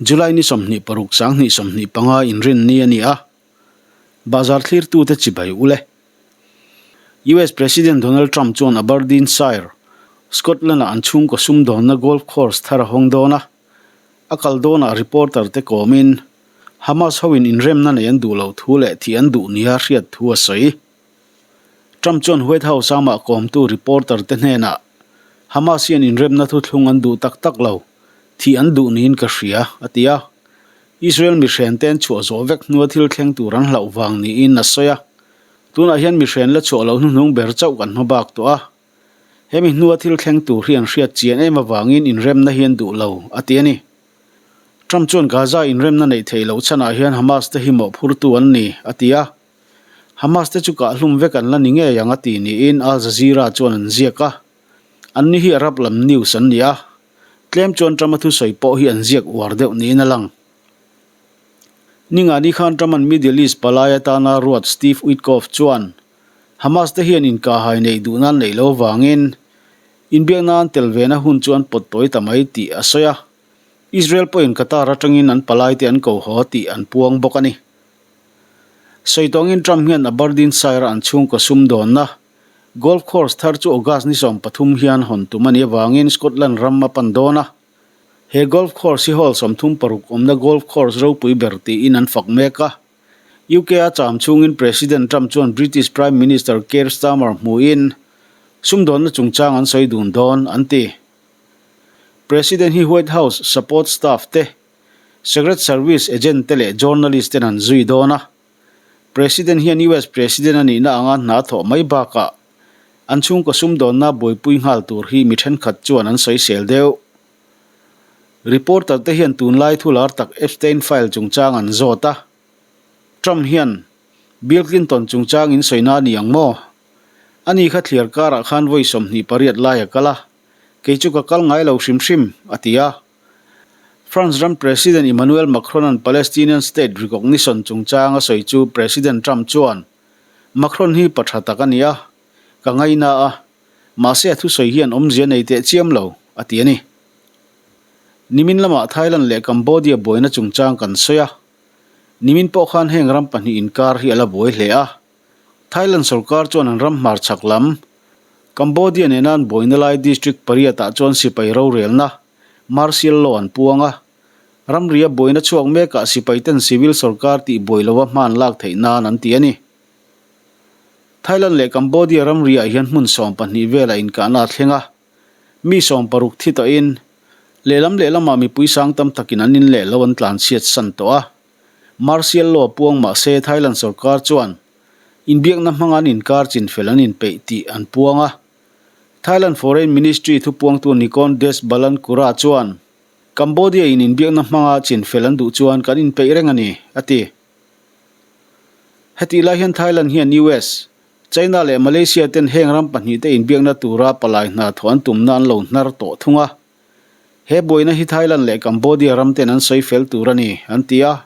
July ni 26 2025 inrinni a ni a, Bazar thlirtute chibai ul e. US President Donald Trump chuan Aberdeenshire, Scotland-ah an chhungkaw sumdawnna golf course thar a hawng dawn a. A kal dawnah reporter te kawmin Hamas hoin inremna nei an duh loh thu leh thih an duh nia hriat thu a sawi. Trump chuan White House amah kawmtu reporter te hnenah Hamas hian inremna thuthlung an duh tak tak lo, thih an duh niin ka hria, a ti a. Israel mihren te an chhuah zawh vek hnua thil thleng tur an hlauh vang niin a sawi a. Tunah hian mihren la chhuah loh hnuhnung ber chauh kan hma bak tawh a. Hemi hnua thil thleng tur hi an hriat chian em avangin inremna hi an duh lo, a ti a ni. Trump chuan Gaza inremna neih theih loh chhanah hian Hamas te hi mawhphurtu an ni, a ti a. Hamas te chu kahhlum vek an la ni ngei ang a ti niin Al Jazeera chuan an ziak a. Anni hi Arab lam news an ni a. Tlem chuan Trump-a thusawi pawh hi an ziak uar deuh niin a lang. Ningani khan Trump-a'n Middle East palai atana ruat Steve Witkoff chuan Hamas te hian inkahhai neih duh nan neih lo vangin inbiakna an tel vena hun chu an pawt tawi ta mai tih a sawi a. Israel pawhin Qatar atangin an palai te an ko haw tih an puang bawk a ni. Sawi tawngin Trump hian Aberdeenshire-a an chhungkaw sumdawnna golf course thar chu August ni 13 hian hawn tum a nih avangin Scotland ram a pan dawn a. He golf course hi hall 36 awmna golf course ropui ber tiin an fak mek a. UK-a cham chhungin President Trump chuan British Prime Minister Keir Starmer hmuhin sumdawnna chungchang an sawi dun dawn, an ti. President hi White House support staff te, Secret Service agent te leh journalist ten an zui dawn a. President hian US President a nihna anga hna thawh mai bakah an chhungkaw sumdawnna buaipui nghal tur hi mi thenkhat chuan an sawisel deuh. Reporter te hian tunlai thu lar tak Epstein file chungchang an zawt a. Trump hian Bill Clinton chungchang in sawina a ni ang maw? Ani kha thliar karah khan vawi 28 lai a kal a, kei chu ka kal ngai lo hrim hrim, a ti a. France ram President Emmanuel Macron-a'n Palestinian state recognition chungchang a sawi chu President Trump chuan, Macron hi pa tha tak a ni a, ka ngaina a, Mahse a thusawi hian awmzia nei teh chiam lo, a ti a ni. Nimin lamah Thailand leh Cambodia buaina chungchang kan sawi a. Nimin pawh khan heng ram pahnih inkar hi a la buai hle a. Thailand sorkar chuan an ram hmarchhak lam, Cambodia nena an buaina lai district pariatah chuan sipai rorelna, martial law, an puang a. Ramria buaina chhuak mekah sipaiten civil sorkar tih buai lova hman lak theih nan an ti a ni. Thailand leh Cambodia ramriah hian hmun 12 velah inkahna a thleng a, mi 60 thi tawhin lehlam lehlamah mipui sang tam takin an in leh lo an tlanchhiat san tawh a. Martial law puang mah se Thailand sorkar chuan inbiakna hmanga an inkar chinfel an inpeih tih an puang a. Thailand Foreign Ministry thupuangtu Nikon Des Balankura chuan Cambodia in inbiakna hmanga chinfel an duh chuan kan inpeih reng a ni, a ti. Hetih lai hian Thailand hian US, China leh Malaysia ten heng ram pahnihte inbiakna tura palai hna thawh an tumna an lo hnar tawh thung a. He buaina hi Thailand leh Cambodia ram ten an sawi fel tur a ni, an ti a.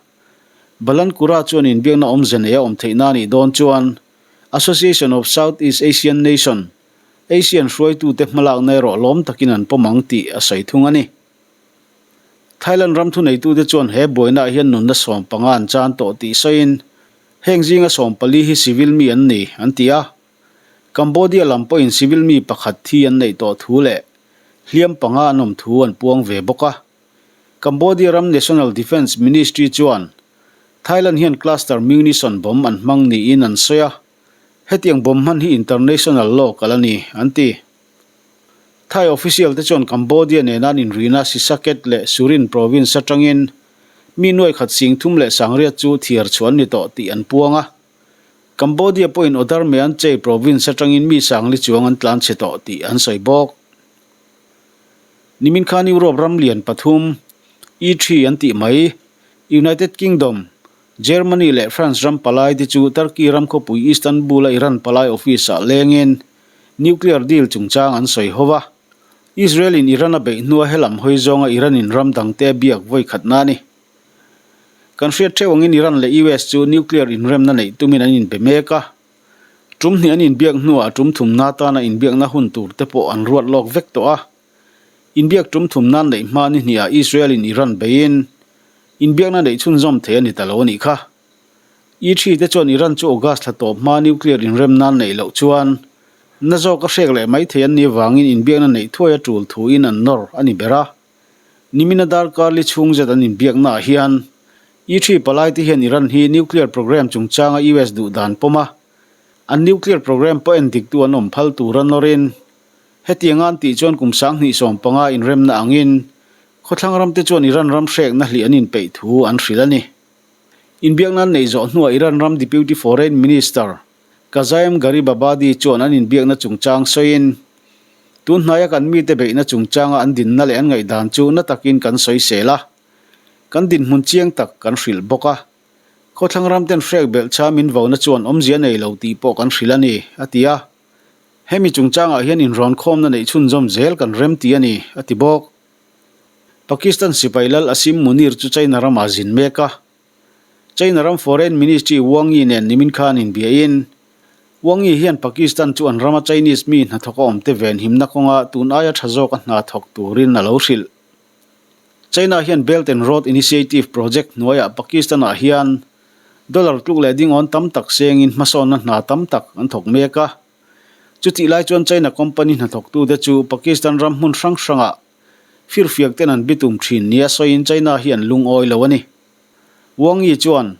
Balankura chuan inbiakna awmze nei a awm theihna a nih dawn chuan Association of Southeast Asian Nation, ASEAN hruaitute hmalakna erawh lawm takin an pawm ang tih a sawi thung a ni. Thailand ram thuneitute chuan he buainaah hian nunna 15 an chan tawh tih sawiin, heng zinga 14 hi civil mi an ni, an ti a. Cambodia lam pawhin civil mi pakhat thi an neih tawh thu leh hliam panga an awm thu an puang ve bawk a. Cambodia ram National Defence Ministry chuan Thailand hian cluster munition bomb an hmang niin an sawi a, hetiang bomb hman hi international law kal a ni, an ti. Thai official te chuan Cambodia nena an inrina Sisaket leh Surin province atangin mi nuai khat sing thum leh sangriat chu thiar chhuah an ni tawh tih an puang a. Cambodia pawhin Oddar Meanchey province atangin mi sangli chuang an tlan chhe tawh tih an sawi bawk. Nimin khan Europe ram lian pathum, E3 an tih mai, United Kingdom, Germany leh France ram palai te chu Turkey ram khawpui Istanbul-a Iran palai office-ah lengin Nuclear deal chungchang an sawi ho a, Israel in Iran a beih hnua helam hawi zawnga Iran in ram dangte a biak vawi khatna a ni. Kan hriat theuh angin Iran leh US chu nuclear inremna neih tumin an inbe mek a, tum hnih an inbiak hnuah a tum thumna tana inbiakna hun tur te pawh an ruat lawk vek tawh a. Inbiak tum thum nan neih hma ni hnihah Israel in Iran beiin. Inbiakna neih chhunzawm thei a ni ta lo a nih kha. E-three te chuan Iran chu August thla tawp hmaa nuclear inrem nan neih loh chuan na zawk a hrek leh mai thei an nih avangin inbiakna neih thuai a tul thuin an nawr a ni ber a. Nimina darkar li chhung zet an inbiaknaah hian E-three palai te hian Iran hi nuclear program chungchanga US duh dan pawm a, an nuclear program pawh en diktu an awm phal tura nawrin hetianga an tih chuan kum 2015 inremna angin khawthlang ramte chuan Iran ram hrekna hlih an inpeih thu an hrilh a ni. Inbiakna an neih zawh hnuah Iran ram Deputy Foreign Minister Kazem Gharibabadi chuan an inbiakna chungchang sawiin, Tun hnaia kan mite beihna chungchanga an dinna leh an ngaihdan chu na takin kan sawisel a, kan dinhmun chiang tak kan hrilh bawk a. Khawthlang ramten hrek belh cha min vona chuan awmzia nei lo tih pawh kan hrilh a ni, a ti a. Hemi chungchangah hian inrawnkhawmna neih chhunzawm zel kan remti a ni, a ti bawk. Pakistan sipai lal Asim Munir chu China ramah zin mek a. China ram Foreign Ministry Wang Yi nen nimin khan inbiahin, Wang Yi hian Pakistan chu an rama Chinese mi hnathawk a awmte venhimna kawnga tun aia tha zawka hna thawk turin a lo hrilh. China hian Belt and Road Initiative project hnuaiah Pakistan-ah hian dollar tluk leh dingawn tam tak sengin hmasawnna hna tam tak an thawk mek a. Chutih lai chuan China company hnathawktute chu Pakistan ram hmun hrang hrangah Firfiak ten an bitum thin nia sawiin China hi an lungawi lo a ni. Wang Yi chuan,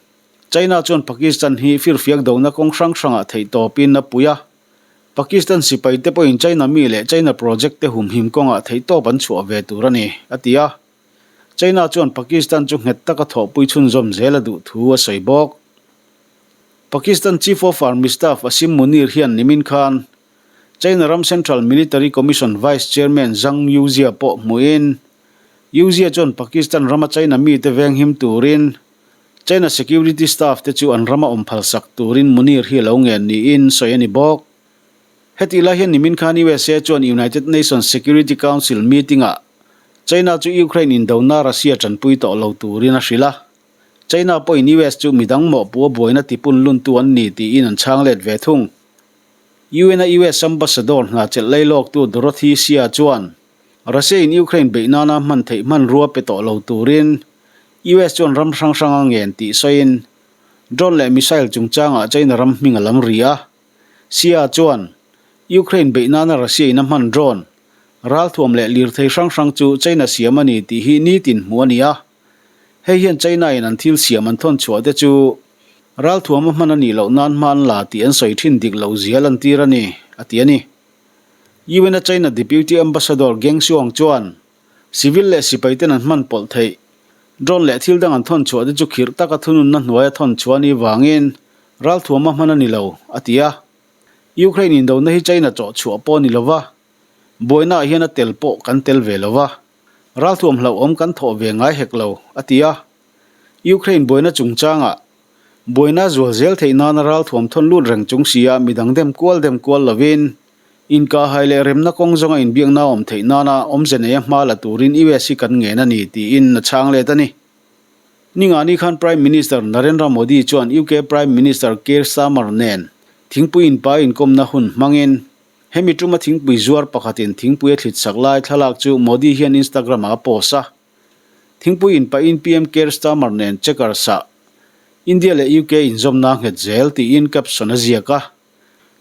China chuan Pakistan hi firfiak dona kawng hrang hrangah theihtawpin a pui a. Pakistan sipai te pawhin China mi leh China project te humhim kawngah theihtawp an chhuah ve tur a ni, a ti a. China chuan Pakistan chu nghet taka thawhpui chhunzawm zel a duh thu a sawi bawk. Pakistan Chief of Army Staff Asim Munir hian nimin khan China ram Central Military Commission Vice Chairman Zhang Yuzia pawh hmuhin, Yuzia chuan Pakistan rama China mite venghim turin China security staff te chu an rama awm phalsak turin Munir hi a lo ngen niin sawi a ni bawk. Hetih lai hian nimin khan USA chuan United Nations Security Council meeting-ah China chu Ukraine indona Russia tanpui tawh lo turin a hrilh a. China pawhin US chu midang mawhpuh a buaina tipun luntu an ni tiin an chhang let ve thung. UN-a US Ambassador hna chelh lei lawktu Dorothy Shea chuan Russia-in Ukraine beih nana hman theih hmanrua pe tawh lo turin US chuan ram hrang hrang a ngen tih sawiin drone leh missile chungchangah China ram hming a lam ri a. Shea chuan Ukraine beih nana Russia-in a hman drone, ralthuam leh lirthei hrang hrang chu China siam a ni tih hi nitin hmuh a ni a. Hei hian China-in an thil siam an thawn chhuah te chu ralthuam a hman a nih loh nan hma an la tih an sawi thin dik loh zia lantir a ni, a ti a ni. UN-a China Deputy Ambassador Geng Shuang chuan civil leh sipai ten an hman pawlh theih drone leh thil dang an thawn chhuah te chu khirh taka thununna hnuaia thawn chhuah a nih vangin ralthuam a hman a ni lo, a ti a. Ukraine indona hi China chawh chhuah pawh a ni lova, buainaah hian a tel pawh kan tel ve lova. Ralthuam hlauhawm kan thawh ve ngai hek lo, a ti a. Ukraine buaina chungchangah buaina zual zel theih nana ralthuam thawn lut reng chung sia midang dem kual dem kual lovin inkahhai leh remna kawng zawnga inbiakna awm theih nana awmze neia hma la turin US hi kan ngen a ni tiin a chhang let a ni. Ningani khan Prime Minister Narendra Modi chuan UK Prime Minister Keir Starmer nen thingpui inpa inkawmna hun hmangin Hemi tuma thingpui zuar pakhatin thingpui a thlit sak lai thlalak chu Modi hian Instagram-ah a post a. Thingpui inpahin PM Keir Starmer nen Chequers ah India leh UK inzawmna a nghet zel tiin caption a ziak a.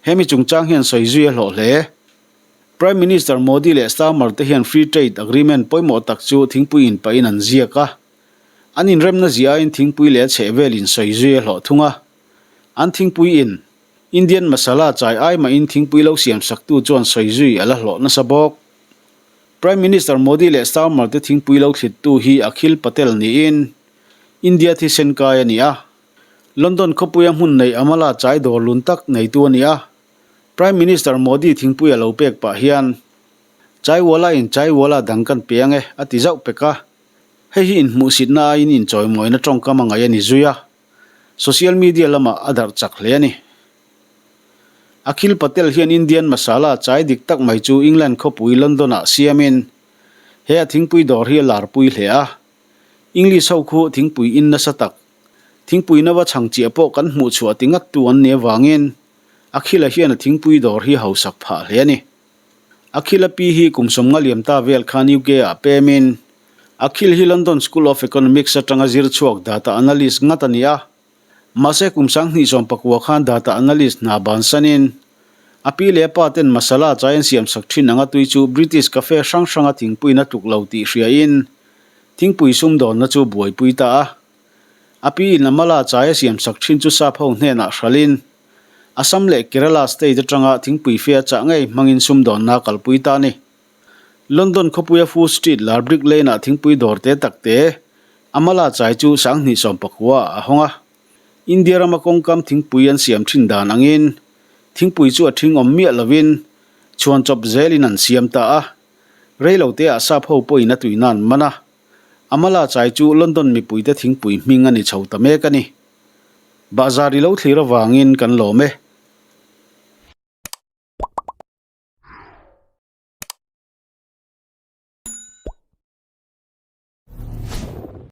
Hemi chungchang hian sawi zui a hlawh hle. Prime Minister Modi leh Starmer te hian Free Trade Agreement pawimawh tak chu thingpui inpahin an ziak a. An inremna ziahin thingpui leh a chhehvel insawi zui a hlawh thung a. An thingpui in Indian masala chai ai mahin thingpui lo siam saktu chuan sawi zui a la hlawh nasa bawk. Prime Minister Modi leh Starmer te thingpui lo thlittu hi Akhil Patel niin India thisen kai a ni a. London khawpuia hmun nei Amala chai dawr lun tak neitu a ni a. Prime Minister Modi thingpui a lo pek pah hian Chaiwala in Chaiwala dang kan pe ang e a ti zauh pek a. Hei hi inhmuhsitna aiin inchawimawina tawngkam a ngaih a ni zui a. Social media lamah a darh chak hle a ni. Akhil Patel hian Indian masala chai dik tak mai chu England khawpui London-ah siamin he a thingpui dawr hi a larpui hle a. English ho khu thingpui in nasa tak, thingpui nova chhang chiah pawh kan hmuh chhuah ti ngat tu an nih avangin Akhila hian a thingpui dawr hi hausak phah hle a ni. Akhila pi hi kum 50 liam ta vel khan UK-ah pemin. Akhil hi London School of Economics atanga zir chhuak data analyst ngat a ni a. Mahse kum 2019 khan data analyst hna bansanin a pi leh a pa ten masala chai an siamsak thin anga tui chu British cafe hrang hranga thingpuiin a tluk lo tih hriain thingpui sumdawnna chu buaipui ta a. A pi in Amala chai a siamsak thin chu sap ho hnenah hralhin Assam leh Kerala state atanga thingpui fe a chah ngei hmangin sumdawnna a kalpui ta a ni. London khawpuia Foo Street lar Brick Lane-ah thingpui dawr te tak te Amala chai chu 2019 ah a hawng a. India rama kawngkam thingpui an siam thin dan angin thingpui chu a thing awm miah lovin chhuan chawp zelin an siam ta a. Reilote ah sap ho pawhin a tuina an man a. Amala chai chu London mipuite thingpui hming a ni chho ta mek a ni. Bahzar i lo thlir avangin kan lawm e.